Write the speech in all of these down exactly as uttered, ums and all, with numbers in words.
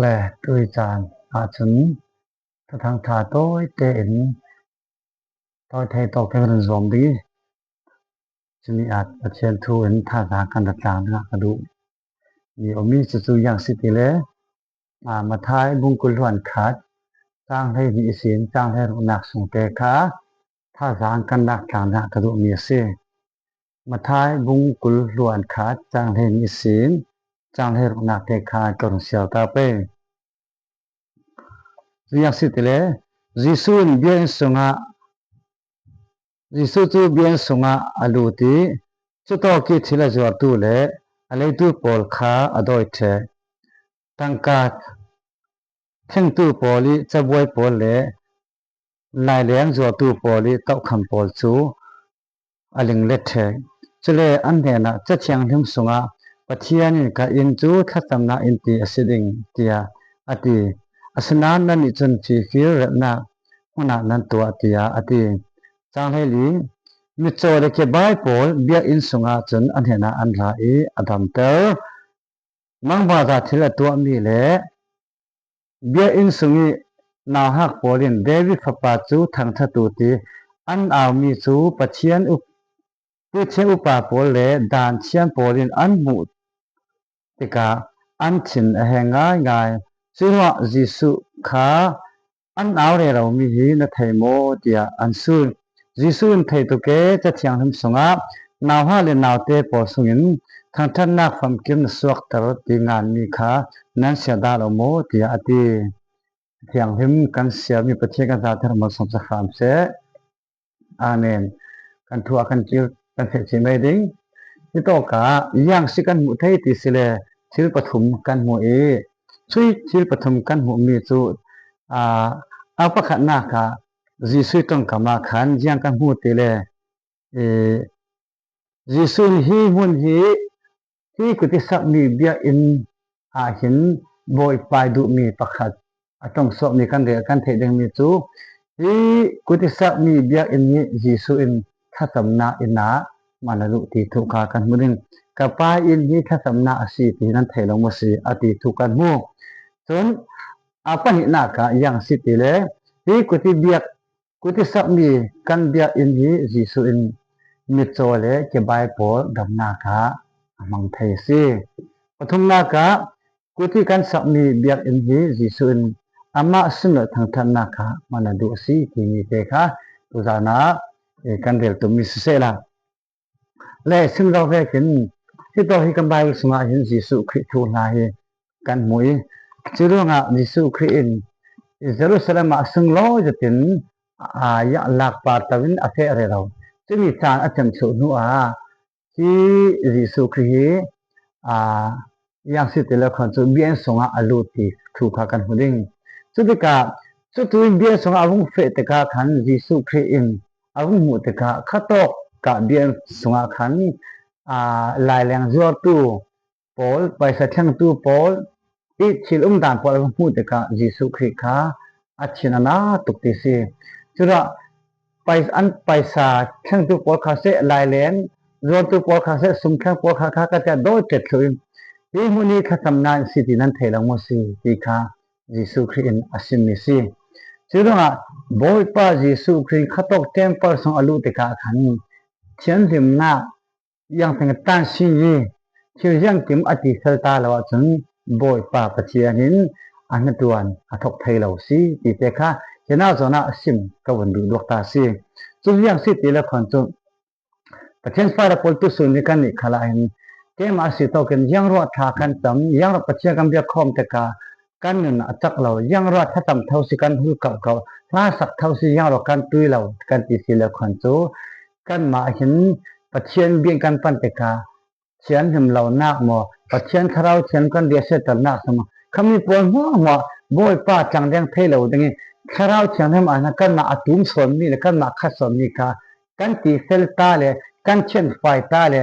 Le tui caan ahcun Thuthang ṭha tawite in tawi thei tawk kan run zuam ding i, cumi ah Pathian thu in thazaang kan rak tlang dingah ka duh mi a um i, cucu ziang si ti le, aa, Matthai bung kul hluan khat, cang hleihnih ihsin cang hleiruknak sungte kha thazaang kan rak tlang dingah ka duhmi a si. Matthai bung kul hluan khat, cang hleihnih ihsin cang hleiruknak te kha ka run siar ta pei. Ziang si ti le, Jesuh in biakinn sungah, Jesuh cu biakinn sungah a lut i, cutawk i thil a zuartu le a leitu pawl kha a dawi ṭheh. Tangka thlengtu pawl i cabuai pawl le laileng zuartu pawl i tohkham pawl cu a ling let ṭheh. Cule an hnenah, Cathiang hlim sungah Pathian in ka inn cu thlacamnak inn ti a si ding, tiah a ti. Asinain nannih cun fifir relhnak hmun ah nan tuah, tiah a ti. Cang hleili, mitcaw le kebai pawl biakinn sungah cun a hnenah an ra i a damter. Mangbaza thil a tuahmi le biakinn sung i nauhak pawl in David fapa cu thangṭhat u ti an aumi cu Pathian up-, Pathian upa pawl le daan thiam pawl in an hmuh tikah an thin a heng ngaingai. Curuangah Jesuh kha an au reromi hi na thei maw, tiah an sut. Jesuh in, Thei tuk e, Cathiang hlim sungah nauhak le naute pawl sungin thangṭhatnak famkim na suakter ti nganmi kha nan siar dah lo maw, tiah a ti. Thianghlim kan siarmi Pathian kan zate ram malsawm sak hram seh. Amen. Kan thu ah kan kir kan feh cih mai ding. Hitawkah ziang si kan hmuh thei ti si le, thil pathum kan hmuh i, cui thil pathum kan hmuhmi cu, aa, a pakhatnak ah Jesuh ṭongkam ah khan ziang kan hmuh ti le, ee, Jesuh in hi hmun hi, hi kut i sakmi biakinn ah hin Bawipa i duhmi pakhat a ṭongsuakmi kan rel kan theih dingmi cu, hi kut i sakmi biakinn hi Jesuh in thlacamnak inn ah man a luh ti thu kha kan hmu ding. Ka Pa inn hi thlacamnak a si ti nan thei lo maw si, a ti thu kan hmu. Cun a pahnihnak ah ziang si ti le, hi kut i biak kut i sakmi kan biakinn hi Jesuh in mitcaw le kebai pawl damnak ah a hmang thei a si. Pathumnak ah kut i kan sakmi biakinn hi Jesuh in amah sunlawih thangṭhatnak ah hman a duh a si timi te kha tuzan ah, eh, kan rel tummi si sehla. Le sim zo vekin, hitawk hi kan Baibal sungah hin Jesuh Khrih thu hla hi kan hmu i, curuangah Jesuh Khrih in Jerusalem ah sunglawi zetin, aa, ziah lakpar to in a feh rero. Cumi caan a cem thluh hnu ah hi Jesuh Khrih hi, aa, ziang si ti le khan cu biakinn sungah a lut ti thu kha kan hmu ding. Cutikah, cutu in biakinn sungah a vung feh tikah khan Jesuh Khrih in a vung hmuh tikah khatawk ah biakinn sungah khan, aa, laileng zuartu pawl, paisa thlengtu pawl, i thil umdan pawl a vung hmuh tikah Jesuh Khrih kha a thin a na tuk ti si. Curuah pais-, an paisa thlengtu pawl kha seh, laileng zuartu pawl kha seh, sumthleng pawl kha, kha ka tia dawi ṭet thluh in, hi hmun hi thlacamnak inn si ti nan thei lo maw si, ti kha Jesuh Khrih in a simmi si. Curuangah Bawipa Jesuh Khrih in khatawk temple sung a luh tikah khan thianhlimnak ziangtin tan si i thil ziangkim a ti sal ta lo ahcun Bawipa Pathian in a hnaṭuan a thawk thei lo si ti te kha hinah zawn ah a sim ka vun duh duak ta si. Cu ziang si ti le khan cu Pathian fale pawl tusun hi kan nih khalah hin keimah a si tawkin ziangruah thla kan cam, ziangruah Pathian kan biak khawm tikah kan nun a cak lo, ziangruah thlacam tho si kan hul kauh kauh, hlasak tho si ziangruah kan tui lo kan ti si le khan cu kanmah hin Pathian biak kan pan tikah thianhlim lonak maw, Pathian Thlarau Thianghlim kan riahsiaternak si maw, khami pawl hmuahhmuah Bawipa tlangreng thei lo ding i Thlarau Thianghlim ah hin kanmah a tum sawnmi le kanmah khat sawnmi kha kan ti sel ta le kan thianfai ta le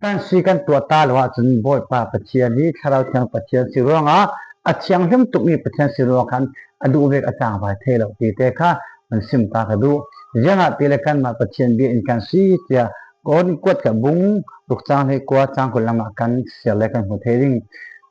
kan si kan tuah ta lo ahcun Bawipa Pathian hi Thlarau Thiang Pathian si ruangah a thianghlim tukmi Pathian si ruangah khan a duh vek a tlangvai thei lo ti te kha kan sim ta ka duh. Ziangahtile kanmah Pathian biakinn kan si tiah Korin kuat khat bung ruk cang hleikua cang kul lamah kan siar le kan hmu thei ding.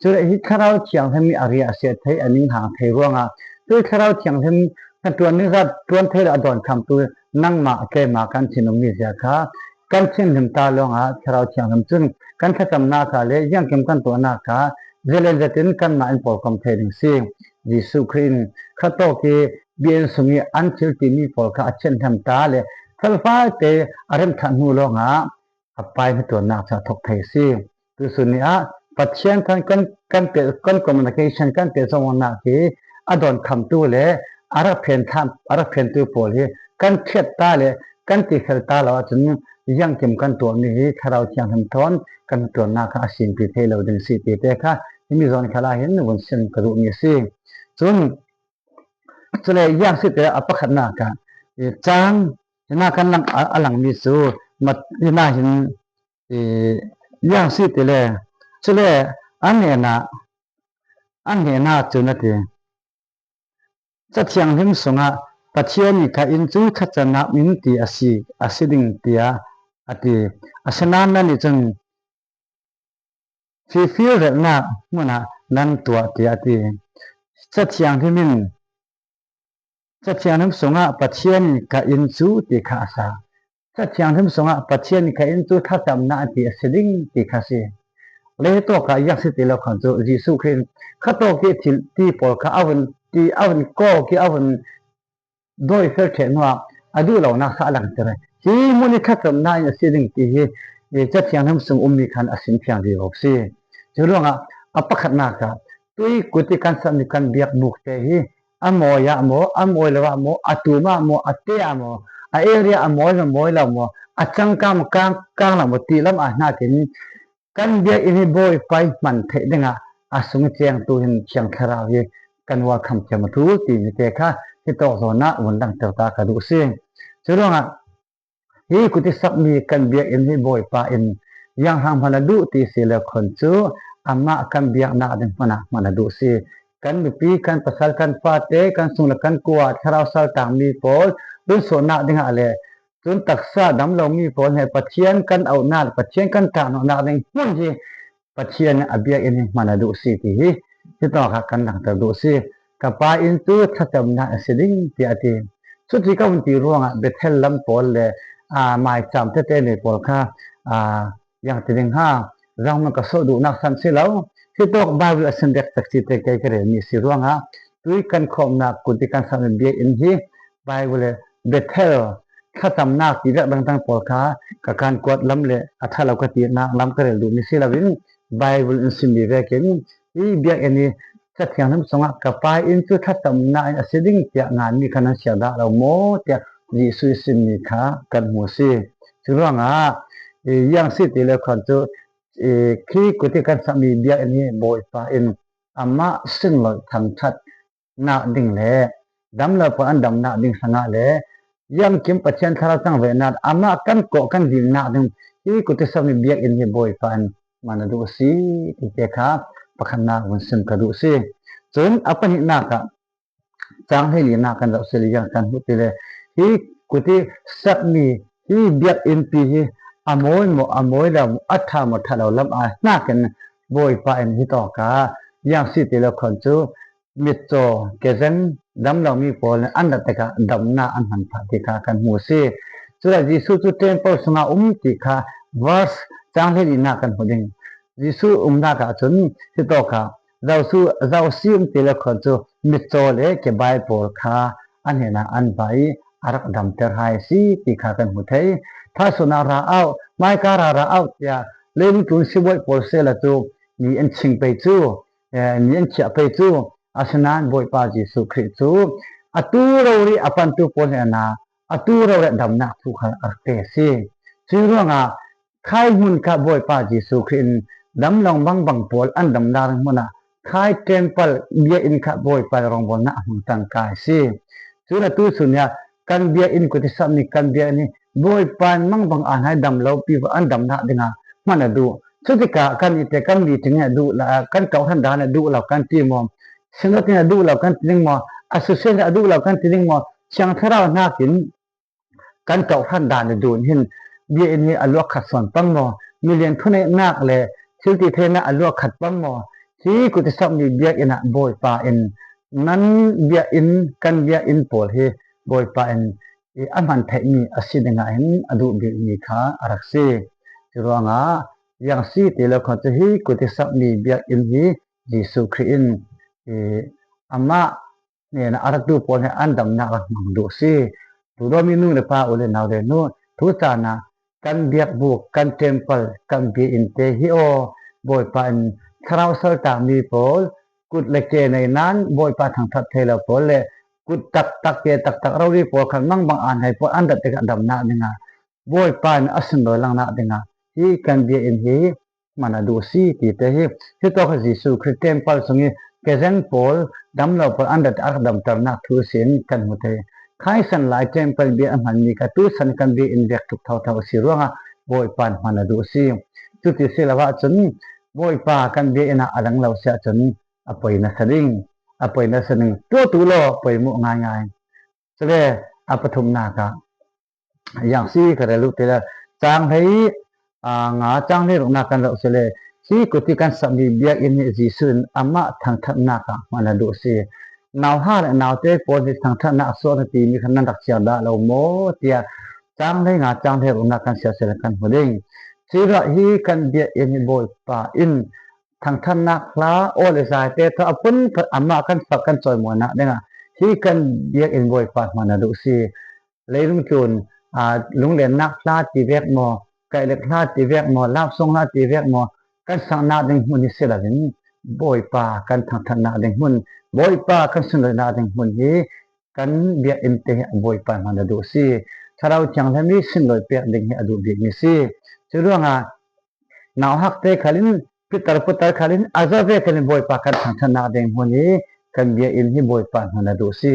Cule hi Thlarau Thianghlim hi a riahsiat thei, a ninghang thei ruangah, tu hi Thlarau Thianghlim kan tuan ni zat tuan thei lo a dawnkhamtu nangmah keimah kan thinum mi zia kha, kan thinhim ta lawngah Thlarau Thianghlim cun kan thlacamnak kha le ziangkim kan tuahnak kha zelen zetin kanmah in pawlkom thei ding si. Jesuh Khrih in khatawk i biakinn sung i an thil timi pawl kha a thinhim ta le felfaite a remthah hnu lawngah a Pa i hmatuannak cu a thok thei si. Tusun ni ah Pathian kan, kan, kan, pe, kan communication, kan pehzawngnak hi a dawnkhamtu le a rak phen thlam, a rak phentu pawl hi kan thiat ta le kan tikhel ta lo ahcun ziangkim kan tuahmi hi Thlarau Thianghlim thawn kan hmatuannak kha a simpi thei lo ding si ti te kha himi zawn khal ah hin vun sim ka duhmi a si. Cun cule ziang si te a pakhatnak ah, i, cang hina kan lang, a, a langmi cu mat, hina hin, i, ziang si te le, cule a hnena, a hnena cun a ti, Cathianghlim sungah Pathian i kha inn cu thlacamnak inn ti a si, a si ding tiah a ti. Asinain nannih cun fifir relhnak hmun ah nan tuah, tiah a ti. Cathianghlim in, Cathianghlim sungah Pathian i kha inn cu ti kha a sa. Cathianghlim sungah Pathian i kha inn cu thlacamnak ti a si ding ti kha si. Le hitawk ah ziang si ti lo khan cu Jesuh Khrih in khatawk i thil ti pawl kha a vun ti, a vun kawk i a vun dawi fel ṭheh hnuah a duh lonak kha a langter. Hi hmun hi thlacamnak in a si ding ti hi, i, Cathianghlim sung ummi khan a sim fiang vivo si. Cu ruangah a pakhatnak ah tui kut i kan sahmi kan biakbuk te hi a mawi ah maw, a mawi lo ah maw, a tum ah maw, a te ah maw, a area a mawi maw, mawi lo maw, a cangkam kang, kang lo maw ti lam ah hnakin kan biakinn hi Bawipa i hman theih dingah a sung i cengtu hin Thiang Thlarau hi kan welcome thiam a ṭul timi te kha hitawk zawn ah vun langhter ta ka duh si. Cu ruangah hi kut i sakmi kan biakinn hi Bawipa in ziang hang hman a duh ti si le khon cu amah kan biaknak ding hmanh ah hman a duh si. Kan mipi, kan pasal, kan fate, kan sung le kan kua, thlarau saltangmi pawl tunsuahnak dingah le cun taksa dam lomi pawl he Pathian kan auhnak, Pathian kan ṭahnawhnak ding hmun hi Pathian a biakinn hi hman a duh si ti hi hitawk ah kan langhter duh si. Ka Pa inn cu thlacamnak a si ding, tiah a ti. Cuti ka vun ti ruangah Bethel lam pawl le, aa, maicam tete nei pawl kha, aa, ziang ti ding ha, zangmang ka sawh duhnak san si lo. Hitawk Bible a sin dek tak si te kei ka relmi si ruangah tui kan khawmnak kut i kan sahmi biakinn hi Bible le Bethel thlacamnak ti vek dangdang pawl kha ka kan kuat lam le a ṭha lo ka tinak lam ka rel duhmi si loin Bible in simmi vekin hi biakinn hi Cathianghlim sungah ka Pa inn cu thlacamnak in a si ding tiah nganmi kha nan siar dah lo maw tiah Jesuh i simmi kha kan hmu a si. Cu ruangah, i, ziang si ti le khan cu, i, khi kut i kan sahmi biakinn hi Bawipa in amah sunloih thangṭhat nak ding le damlo pawl an damnak ding hrangah le ziangkim Pathian Thlarau cang ve nain amah kan kawh kan dil nak ding hi kut i sahmi biakinn hi Bawipa in hman a duh a si ti te kha pakhatnak vun sim ka duh a si. Cun a pahnihnak ah cang hleilinak kan zoh si le ziang kan hmuh ti le hi kut i sakmi hi biakinnpi hi a mawi maw, a mawi lo maw, a ṭha maw, ṭha lo lam ah hnakin Bawipa in hitawk ah ziang si ti lo khon cu mitcaw, kezeng, dam lomi pawl nih an rat tikah damnak an hman phah ti kha kan hmu a si. Cule Jesuh cu temple sungah um ti kha verse cang hleilinak kan hmuh ding. Jesuh umnak ah cun hitawk ah Zosu, Zosi um ti le khon cu mitcaw le kebai pawl kha an hnenah an vai i a rak damter hai a si ti kha kan hmu thei. Thasuahnak ra auh, maika ra ra auh tiah leilung tlun sibawi pawl sehla cu mi an ching pei cu, eh, mi an chiah pei cu, asinain Bawipa Jesuh Khrih cu atu rori a pantu pawl hnenah atu rori damnak thu kha a rak pe a si. Cuih ruangah khai hmun kha Bawipa Jesuh Khrih in damlo bangbang pawl an damnak ding hmunah khai temple biakinn kha Bawipa in rawngbawlnak a hmang tangka a si. Cun atu sun ah kan biakinn kut i sakmi kan biakinn hi Bawipa in mangbang aa hnai damlo pi an damnak dingah hman a duh. Cutikah kan i te kan meeting in a duh lo, kan kawhhran dan a duh lo kan ti maw? Synod in a duh lo kan ti ding maw? Association a duh lo kan ti ding maw? Thiang Thlarau hnakin kan kawhhran dan i duh hin biakinn hi a luak khat sawn pang maw? Milian thuneihnak le thiltitheinak a luak khat pang maw? Hi kutisakmi biakinn ah Bawipa in nan biakinn, kan biakinn pawl hi Bawipa in i a hman theihmi a si dingah hin a duh bikmi kha a rak si. Curuangah ziang si ti lo khan cu hi kutisakmi biakinn hi Jesuh Khrih in i amah hnenah a ratu pawl hnenah an damnak rak hmang duh si. Tudomi nu le pa, u le nau le nu, tu caan ah kan biakbuk, kan temple, kan biakinn te hi aw, Bawipa in thlarau saltami pawl, kut le ke nei nan Bawipa thangṭhat thei lo pawl le kut taktak, ke taktak rori pawl khan mangbang aa hnai pawl an rat tikah damnak dingah Bawipa in a sunlawi langnak dingah hi kan biakinn hi hman a duh si ti te hi. Hitawk kha Jesuh Khrih temple sung i kezeng pawl, dam lo pawl an rat a rak damternak thu sin kan hmu thei. Kha i san lai temple biak a hmanmi kha tu san kan biakinn biak tuk thotho a si ruangah Bawipa in hman a duh si. Cuti si lo ahcun Bawipa kan biakinn ah a dang lo si ahcun a poi nasa ding, a poi nasa ding, tuah tu law poimawh ngaingai. Cule a pathumnak ah ziang si ka rel uh ti le, cang hlei, aa, nga, cang hlei ruknak kan zoh si le, hi kuti kan sakmi biakinn hi Jesuh in amah thangṭhatnak ah hman a duh si. Nauhak le naute pawl hi thangṭhatnak a suak na timi kha nan rak chiang dah lo maw tiah cang hlei nga, cang hlei ruknak kan siar si le kan hmu ding. Curuah hi kan biakinn hi Bawipa in thangṭhatnak hla, aw le zaite thaw a pun amah kan fak, kan cawimawinak dingah hi kan biakinn Bawipa hman a duh si. Leilung tlun, aa, lunglennak hla ti vek maw, kaihlet hla ti vek maw, love song hla ti vek maw, kan saknak ding hmun hi si loin Bawipa kan thangṭhatnak ding hmun, Bawipa kan sunlawinak ding hmun hi kan biakinn te hi a Bawipa hman a duh si. Thlarau Thianghlim hi sunlawi pek ding hi a duh bikmi si. Curuangah nauhakte khalin, pitar putar khalin, a zawve khalin Bawipa kan thangṭhatnak ding hmun hi kan biakinn hi Bawipa hman a duh si.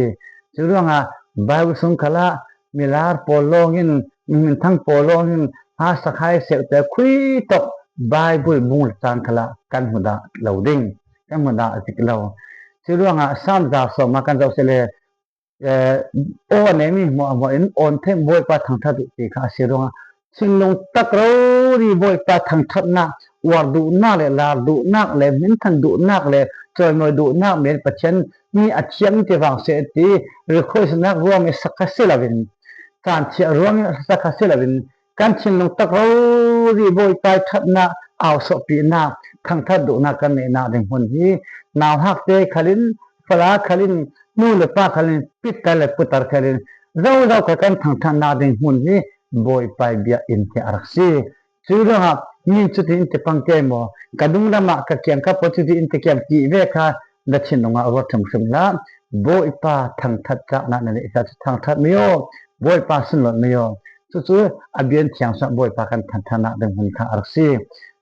Curuangah Bible sung khalah milar pawl lawngin, minthang pawl lawngin, hasa khai seuhte khui tawk Bible bung le cang khalah kan hmu dah lo ding, kan hmu dah a zik lo. Curuangah Sam za sawm ah kan zoh si le, eh, aw a neimi hmuahhmuah in awn theih Bawipa thangṭhat uh ti kha a si ruangah thinlung tak rori Bawipa thangṭhatnak, uar duhnak le lar duhnak le hminthan duhnak le cawimawi duhnak men Pathian mi a thiam ti vang seh ti request nak ruangah sak kha si loin, caan thiah ruangah sak kha si loin, kan thinlung tak rori Bawipa ih ṭhatnak, ausawhpinak, thangṭhat duhnak kan neihnak ding hmun hi nauhakte khalin, fala khalin, nu le pa khalin, pitar le putar khalin, zozo kha kan thangṭhatnak ding hmun hi Bawipa ih biakinn hi a rak si. Curuangah mi cuti in ti pang ke maw, ka dunglam ah ka kiangkap pawl cuti in ti kiam ti ve kha na thinlung ah ruat hrimhrim hlah. Bawipa thangṭhat caknak na neih hlah cu thangṭhat mi aw, Bawipa sunlawi mi aw. Cucu a biakinn thiang sungah Bawipa kan thangṭhatnak ding hmun kha a rak si.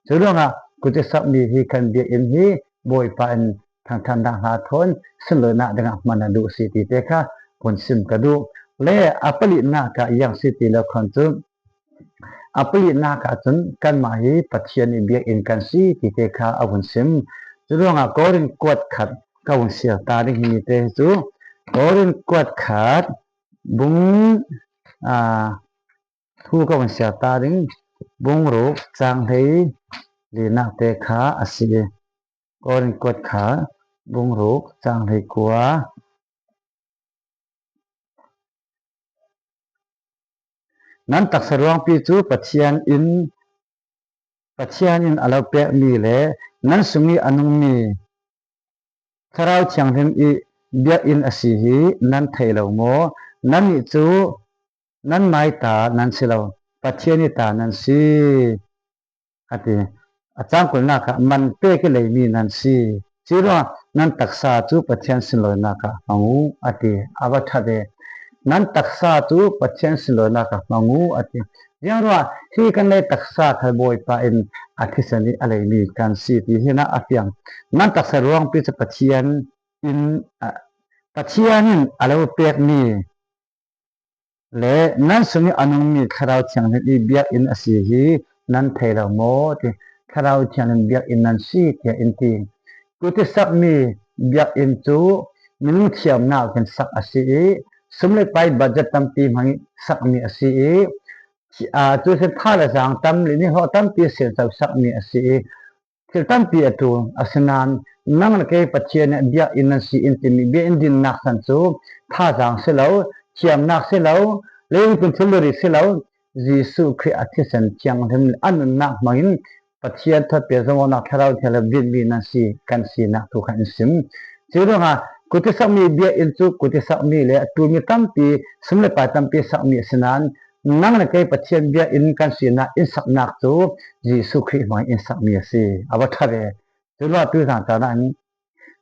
Curuangah kutisakmi hi kan biakinn hi Bawipa in thangṭhatnak hla thawn sunlawinak dingah hman a duh si ti te kha vun sim ka duh. Le a palinak ah ziang si ti lo khan cu, a palinak ah cun kanmah hi Pathian ih biakinn kan si ti te kha a vun sim. Curuangah Korin kuat khat ka vun siar ta ding hi te hi cu, Korin kuat khat bung, aa, thu ka vun siar ta ding, bung ruk cang hlei linak te kha a si. Korin kuat khat bung ruk cang hlei kua. Nan taksa ruangpi cu Pathian in, Pathian in a lo pekmi le nan sung ih a nungmi Thlarau Thianghlim ih biakinn a si hi nan thei lo maw? Nannih cu nan mai ta nan si lo, Pathian ih ta nan si, a ti. A cangkulnak ah man pek ih leimi nan si. Curuangah nan taksa cu Pathian sunlawinak ah hmang uh, a ti. A va ṭhat e. Nan taksa cu Pathian sunlawinak ah hmang uh, a ti. Ziangruangah hi kan lei taksa kha Bawipa in a thisen ih a leimi kan si ti hi na a fiang. Nan taksa ruangpi cu Pathian in, a, Pathian in a lo pekmi le nan sungih a nungmi Thlarau Thianghlim ih biakinn a si hi nan thei lo maw? Ti. Thlarau Thianghlim biakinn nan si, tiah in ti. Kutisakmi biakinn cu minung thiamnak in sak a si ih, sum le pai budget tampi hmang ih sakmi a si ih, aa, cu sin tha le zaang tam le nihlawh tampi sin so sakmi a si ih, thil tampi a tul. Asinain nang le kei Pathian in biakinn nan si in timi biakinn dinnak san cu thazaang si lo, thiamnak si lo, leilungput thilri si lo, Jesuh Khrih a thisen thianghlim le a nunnak hmangin Pathian thawhpek zongawknak thlarau thianghlim dinmi nan si kan sinak thu kha in sim. Curuangah kutisakmi biakinn cu kutisakmi le a tulmi tampi, sum le pai tampi sakmi asinain nang le kei Pathian biakinn kan sinak in saknak cu Jesuh Khrih hmangin in sakmi a si. A va ṭha ve. Curuangah tuizan caan ah hin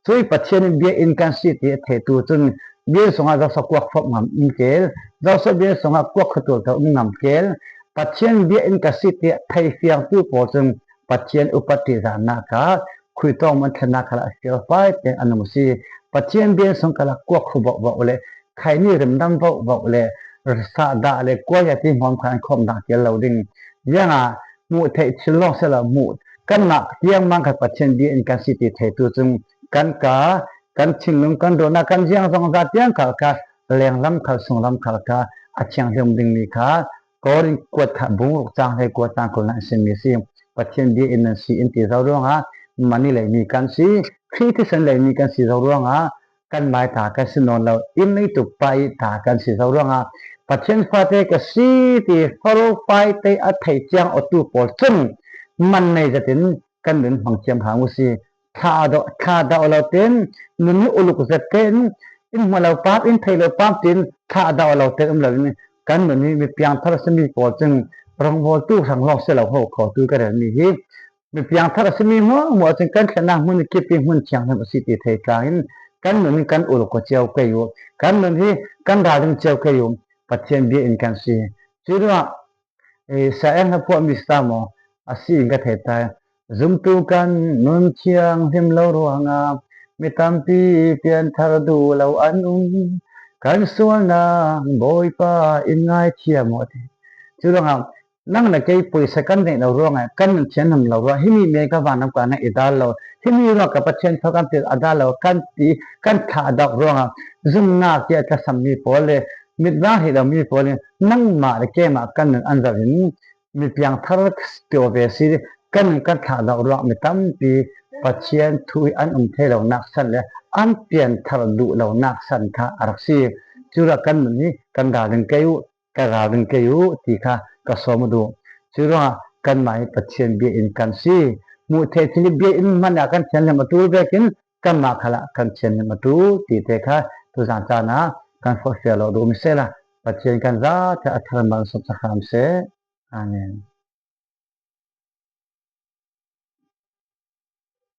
Cuih Pathian in biakinn kan si ti a theitu cun biakinn sungah zoso kuak fop ngam um kel, zoso biakinn sungah kuak khuatul to um ngam kel. Pathian biakinn kan si ti a thei fiangtu pawl cun Pathian upat ṭihzahnak ah khuitawng man thlennak khalah fial fai tiang an um si. Pathian biakinn sung khalah kuak khu bauh bauh le khaini rimdam bauh bauh le sahdah le kuaya ti hmawm kha an khawm dah kel lo ding. Ziangah hmuh theih thil lawng si lo hmuh kanmah tiang mang khat Pathian biakinn kan si ti theitu cun kan ka, kan thinlung, kan dona, kan ziang zong za tiang khal kha, lenglam khal, sunglam khal kha a thianghlim dingmi kha Korin kuat kha bung ruk cang hlei kuat cang kul na a simi si. Pathian biakinn nan si in ti zo ruangah mani leimi kan si, Khrih thisen leimi kan si zo ruangah kan mai ta kan si nawn lo, inn leituk pa i ta kan si zo ruangah Pathian fate ka si ti faro faite a thei ciang awtu pawl cun man nei zetin kan nun hmang thiam hang uh si. Thla dah, thla dah lo tein nun hi uluk zet tein in hmu lo pam, in thei lo pam tein thla dah lo tein um lo in kan nun hi mi piangthar a simi pawl cun rongbawl tu hrang lawng si lo ho kho tu ka relmi hi mi piangthar a simi hmuahhmuah cun kan thlennak hmun kip i hmun thianghlim a si ti thei tlangin kan nun hi kan uluk a cio kei uh, kan nun hi kan ral ding cio kei uh, Pathian biakinn kan si. Curuah Saeng hna phuahmi si ta maw? A si in ka thei ta. Zumtu kan nun thianghlim lo ruangah mi tampi pianthar duh lo an um. Kan sualnak Bawipa in ngaithiam maw ti. Curuangah nang le kei pawisa kan neih lo ruangah kan nun thianghlim lo ruangah himi men ka vanam ka na i dal lo. Himi ruangah ka Pathian thawk kan ti a dal lo kan ti kan thlah dah ruangah zumnak tiah tlasammi pawl le mit vang hi lomi pawl in nangmah le keimah kan nun an zoh in mi piangthar cio ve si kan nun kan thlah zoh ruang mi tampi Pathian thu i an um thei lonak san le an pianthar duh lonak san kha a rak si. Curuangah kan nun hi kan ral ding kei uh, kan ral ding kei uh ti kha ka sawm u duh. Curuangah kanmah hi Pathian biakinn kan si. Hmuh theih thil hi biakinn hmanh ah kan thianghlim a ṭul vekin kanmah khalah kan thianghlim a ṭul ti te kha tuzan caan ah kan forhfial lo duhmi sehla Pathian kan zate a thar man sawm sakhan seh. Amen.